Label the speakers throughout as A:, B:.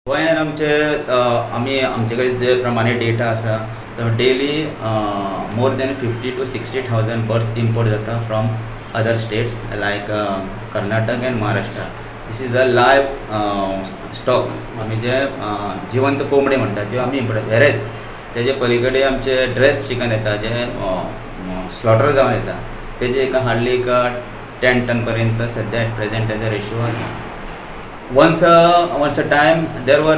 A: गोंयान आमचे आमी आमचे कडेन जे प्रमाणे डेटा आसा, daily more than 50 to 60 thousand birds import जाता from other states like Karnataka and Maharashtra. This is a live stock. आमी जे जिवंत कोंबडे म्हणटा त्यो आमी इम्पोर्ट. वेरेज तेजे पलीकडे आमचे ड्रेस चिकन येता, जे स्लॉटर जावन येता, तेजे एक हार्डली एक 10 टन पर्यंत सद्या एट प्रेझेंट तेजो रेशो आसा. Once a time there were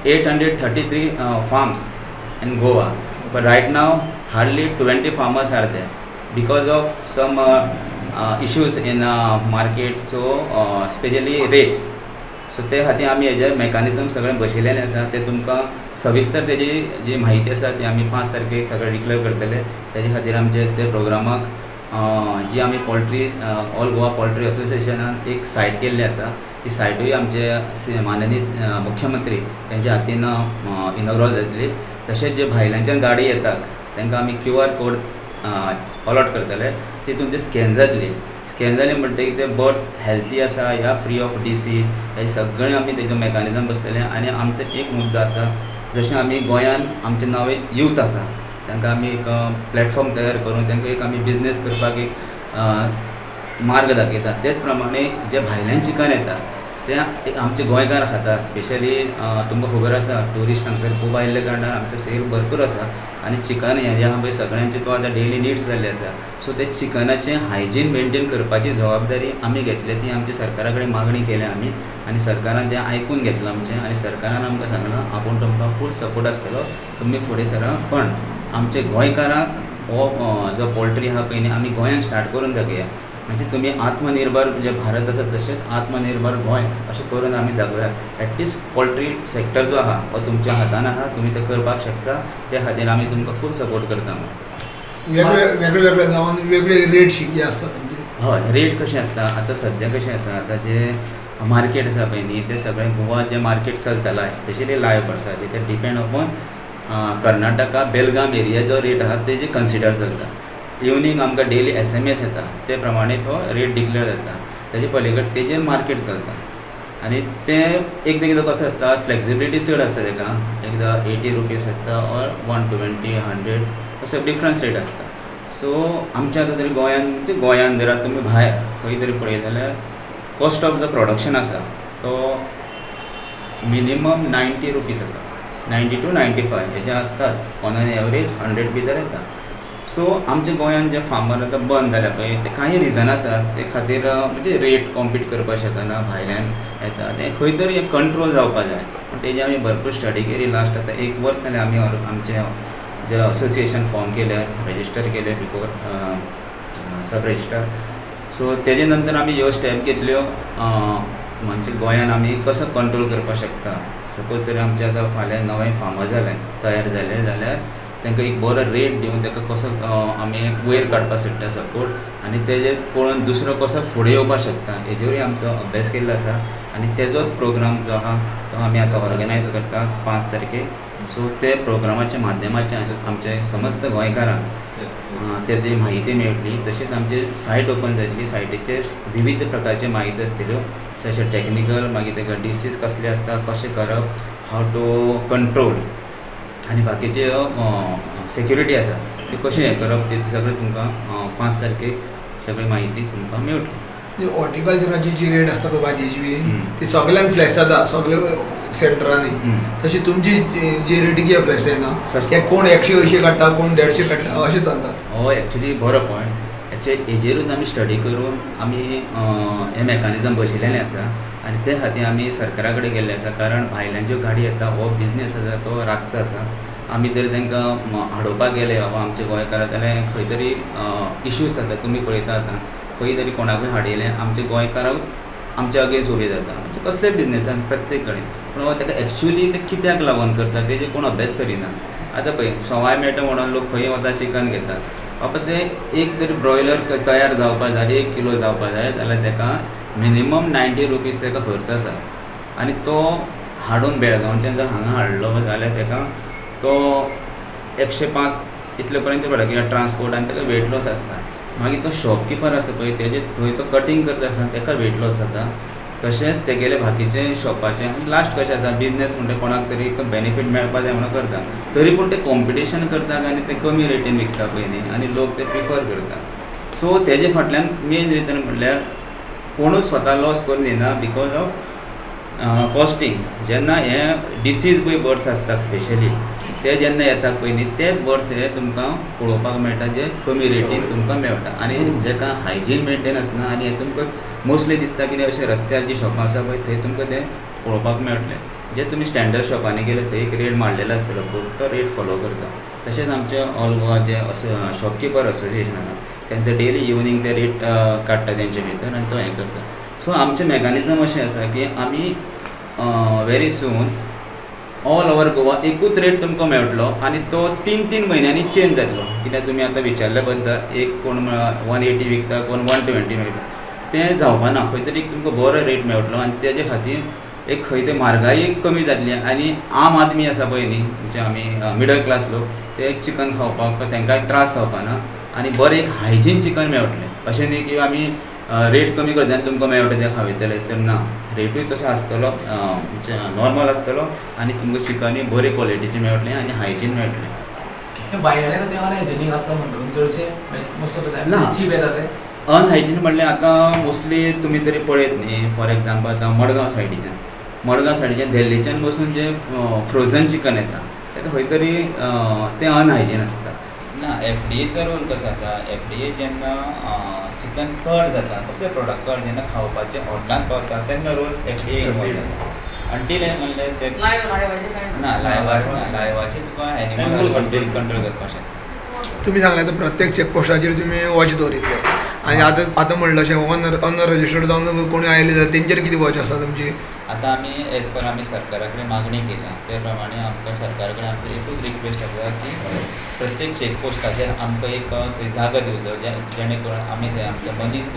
A: 833 farms in Goa, but right now hardly 20 farmers are there because of some issues in market, so especially rates. So ते खातीर आमी हेजे मेकानिजम सगळें बसयलेलें आसा. ते तुमकां सविस्तर तेजी जी म्हायती आसा ती आमी 5 तारखेक सगळें डिक्लेर करतले. तेजे खातीर आमचे ते प्रोग्रामाक जी आमी पोल्ट्री ऑल गोवा पोल्ट्री असोसिएशनान एक सायट केल्ली आसा, ती सायटूय आमचे माननीय मुख्यमंत्री तेंच्या हातीन इनॉग्रल जातली. तशेंच जे भायल्याच्यान गाडी येतात तांकां आमी क्यू आर कोड अलॉट करतले. तितून ते स्कॅन जातली. स्कॅन जाली म्हणटकीर ते बर्ड्स हेल्थी आसा या फ्री ऑफ डिसीज हे सगळें आमी तेजो मेकानिजम बसतले. आनी आमचो एक मुद्दो आसा, जशें आमी गोंयान आमचे नवे यूथ आसा तांकां आमी एक प्लॅटफॉर्म तयार करून तांकां एक आमी बिजनेस करपाक एक मार्ग दाखयता, तेच प्रमाणे जे भायल्यान चिकन येता तें आमचे गोंयकार खाता. स्पेशली तुमकां खबर आसा, ट्युरिस्ट हांगसर खूब आयिल्ल्या कारणान आमचो सेल भरपूर आसा आनी चिकन हें जें आहा पळय सगळ्यांचे तो आतां डेली निड्स जाल्ले आसा. सो ते चिकनाचें हायजीन मेनटेन करपाची जबाबदारी आमी घेतल्या. ती आमच्या सरकारा कडेन मागणी केल्या आमी आनी सरकारान तें आयकून घेतलां आमचें आनी सरकारान आमकां सांगलां, आपूण तुमकां फूल सपोर्ट आसतलो, तुमी फुडें सरा, पण आमचे गोंयकारांक हो जो पोल्ट्री आहा पळय न्ही, आमी गोंयान स्टार्ट करून दाखया. म्हणजे तुमी आत्मनिर्भर जे भारत आसा तशेंच आत्मनिर्भर गोंय अशें करून आमी दाखोवया. एटलिस्ट पोल्ट्री सेक्टर जो आहा हो तुमच्या हातान आहा, तुमी ते करपाक शकता. त्या खातीर आमी तुमकां फूल सपोर्ट करता.
B: वेगळे वेगळे वेगळ्या गांवांत वेगळे रेट शिकी आसता तुमचे?
A: हय, रेट कशें आसता, आतां सद्या कशें आसा, आतां जे मार्केट आसा पळय न्ही, तें सगळें गोवा जें मार्केट चलता, स्पेशली लायव बर्ड्साचें, तें डिपेंड अपॉन कर्नाटका बेलगाम एरिया जो रेट आहा तेजे कन्सिडर चलता. इवनींग आमकां डेली एसएमएस येता, ते प्रमाणे तो रेट डिक्लेर जाता. तेजे पलीकड तेजेर मार्केट चलता आनी तें एकदां एकदां कसो आसता, फ्लेक्सिबिलिटी चड आसता तेका. एकदां 80 रुपीज आसता ऑर 120, 100 असो डिफरन्स रेट आसता. सो आमच्या आतां तरी गोंयान, म्हणजे गोंयान जर तुमी भायर खंय तरी पळयत जाल्यार कॉस्ट ऑफ the production आसा तो मिनिमम 90 रुपीज आसा. 90 टू 95 हेजे आसतात, ऑन एन एवरेज 100 भितर येता. सो आमच्या गोंयान जे फार्मर आतां बंद जाल्या पळय, ते कांय रिजन आसा ते खातीर, म्हणजे रेट कॉम्पीट करपाक शकना, भायल्यान येता, तें खंय तरी एक कंट्रोल जावपा जाय. पूण तेजी आमी भरपूर स्टडी केली. लास्ट आतां एक वर्स जालें आमी आमचें जें असोसिएशन फॉर्म केलें, रजिस्टर केलें बिफोर सब रजिस्ट्रार. सो तेजे नंतर आमी ह्यो स्टेप घेतल्यो, म्हणजे गोंयान आमी कसो कंट्रोल करपाक शकता. सपोज जर आमचें आतां फाल्यां नवें फार्मर जालें, तयार जालें जाल्यार तांकां एक बरो रेट दिवन ताका कसो आमी वयर काडपाक शकता सपोर्ट आनी तेजेर पळोवन दुसरो कसो फुडें येवपाक शकता हेजेरूय आमचो अभ्यास केल्लो आसा. आनी तेजोच प्रोग्राम जो आहा तो आमी आतां ऑर्गनायज करता 5 तारखेक. सो ते प्रोग्रामाच्या माध्यमाच्यान आमचे समस्त गोंयकारांक तेजी म्हायती मेळटली. तशेंच आमची सायट ओपन जातली. सायटीचेर विविध प्रकारची म्हायती आसतल्यो, जशें टॅक्निकल, मागीर ताका डिसीज कसले आसता, कशें करप, हाव टू कंट्रोल आनी बाकीचे सेक्युरिटी आसा ती कशें हें करप, ते सगळें तुमकां 5 तारखेक सगळी म्हायती तुमकां मेळटली.
B: हॉर्टिकल्चराची जी रेट आसता पळय भाजयेची बी, ती सगल्यांक फ्लॅश जाता सगळे सेंटरांनी, तशी तुमची जी रेट कित्याक फ्लॅश जायना? कोण 180 काडटा, कोण 150 काडटा, अशें चलता.
A: हो एक्चुली बरो पॉयंट. एक्चुली हेजेरूच आमी स्टडी करून आमी हें मॅकानिजम बसयलेलें आसा आनी ते खातीर आमी सरकारा कडेन गेल्ले आसा. कारण भायल्यान ज्यो गाडी येता, हो बिजनेस आसा तो रातचो आसा. आमी जर तांकां हाडोवपाक गेले बाबा आमचे गोंयकार जाल्यार खंय तरी इश्यूज जाता. तुमी पळयता आतां, खंय तरी कोणाकूय हाडयलें, आमचे गोंयकाराक आमच्या अगेन्स्ट उबे जाता. म्हणजे कसले बिजनेसान प्रत्येक कडेन. पूण ताका एक्चुली ते कित्याक लागून करता तेजे कोण अभ्यास करिना. आतां पळय, सवाय मेळटा म्हणून लोक खंय वता, चिकन घेतात. बाबा, ते एक तरी ब्रॉयलर तयार जावपा जाय, 1 किलो जावपा जाय जाल्यार ताका मिनिमम 90 रुपीज ताका खर्च आसा आनी तो हाडून बेळगांवच्यान जर हांगा हाडलो जाल्यार ताका तो 105 इतले पर्यंत पडटा, कित्याक ट्रान्सपोर्ट आनी ताका वेट लॉस आसता. मागीर तो शॉपकिपर आसा पळय, तेजे थंय तो कटींग करता आसतना ताका वेट लॉस जाता. तशेंच तेगेले बाकीचे शॉपाचे आनी लास्ट कशें आसा बिजनेस म्हणटा कोणाक तरी बेनिफीट मेळपा जाय म्हणून करता, तरी पूण ते कॉम्पिटिशन करता आनी ते कमी रेटीन विकता पळय न्ही आनी लोक ते प्रिफर करता. सो तेजे फाटल्यान मेन रिजन म्हणल्यार कोणूच स्वता लॉस करून दिना because of costing. जेन्ना हे डिसीज पळय बर्ड्स आसता स्पेशली ते जेन्ना येता पळय न्ही तेच बर्ड्स हे तुमकां पळोवपाक मेळटा जे कमी रेटीन तुमकां मेळटा आनी जेका हायजीन मेंटेन आसना. आनी हे तुमकां मोस्टली दिसता कितें अशें रस्त्यार जी शॉपां आसा पळय थंय तुमकां तें पळोवपाक मेळटलें. जे तुमी स्टँडर्ड शॉपांनी गेले थंय एक रेट मांडलेलो आसतलो तो रेट फॉलो करता. तशेंच आमचे ऑल गोवा जे शॉपकिपर असोसिएशन आसा तेंचो डेली इवनींग ते रेट काडटा तेंचे भितर आनी तो हें करता. सो आमचें मॅकानिजम अशें आसा की आमी very soon all over Goa एकूच रेट तुमकां मेळटलो आनी तो 3-3 म्हयन्यांनी चेंज जातलो. कित्याक तुमी आतां विचारल्या बद्दल एक कोण 180 विकता कोण 120 विकता तें जावपाना. खंय तरी तुमकां बरो रेट मेळटलो आनी तेजे खातीर एक खंय ते म्हारगाय कमी जातली आनी आम आदमी आसा पळय न्ही म्हणजे आमी मिडल क्लास लोक ते चिकन खावपाक तांकां त्रास जावपाना आनी बरें एक हायजीन चिकन मेळटलें. अशें न्ही की आमी रेट कमी करता आनी तुमकां मेळटा तें खावयतले तर ना, रेटूय तसो आसतलो नॉर्मल आसतलो आनी तुमकां चिकनूय बरे क्वॉलिटीचें मेळटलें आनी हायजीन मेळटलें.
C: भायल्यान तें अनहायजेनीक आसता म्हणून चडशे most of the time cheap येता ते
A: अनहायजीन म्हणल्यार आतां मोस्टली तुमी तरी पळयत न्ही. फॉर एग्जाम्पल आतां मडगांव सायडीच्यान दिल्लीच्यान बसून जे फ्रोजन चिकन येता तेका खंय तरी तें अनहायजीन आसता. ना एफडीएचो रोल कसो आसा, एफडीए जेन्ना चिकन कड जाता कसले प्रोडक्ट कड जेन्ना खावपाचे हॉटलान पावता तेन्ना रोल एफडीए इनवॉल्व आसता. अंटील म्हणल्यार ते ना लायवाचे ना लायवाचे तुका एनिमल हस्बेंड कंट्रोल करपाक शकता.
B: तुमी सांगलें आतां प्रत्येक चॅकपोस्टाचेर तुमी वॉच दवरिल्ले आनी आतां आतां म्हणलें अशें अनरजिस्टर्ड जावन कोणी आयले जाल्यार तेंचेर कितें वॉच आसा तुमची?
A: आतां आमी एज पर आमी सरकारा कडेन मागणी केल्या ते प्रमाणे आमकां सरकारा कडेन आमची एकूच रिक्वेस्ट आसा की प्रत्येक चॅकपोस्टाचेर आमकां एक थंय जागा दिवचो जेणे करून आमी थंय आमचो मनीस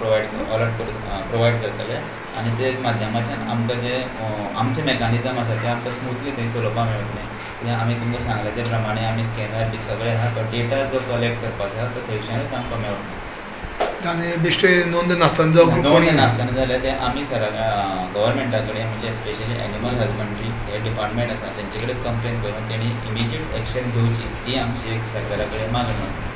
A: प्रोवायड करतले आनी ते माध्यमाच्यान आमकां जे आमचें मॅकानिजम आसा तें आमकां स्मुथली थंय चलोवपाक मेळटलें. कित्याक आमी तुमकां सांगलें ते प्रमाणे आमी स्कॅनर बी सगळें आहा, तो डेटा जो कलेक्ट करपाचो आहा तो थंयच्यानूच आमकां मेळटलो.
B: आनी बेश्टे नोंद नासतना जो
A: नोंद नासतना जाल्यार ते आमी सर गव्हर्मेंटा कडेन म्हणजे स्पेशली एनिमल हजबंड्री हे डिपार्टमेंट आसा तेंचे कडेन कंप्लेन करून तेणी इमिजिएट एक्शन घेवची ही आमची एक सरकारा कडेन मागणी आसा.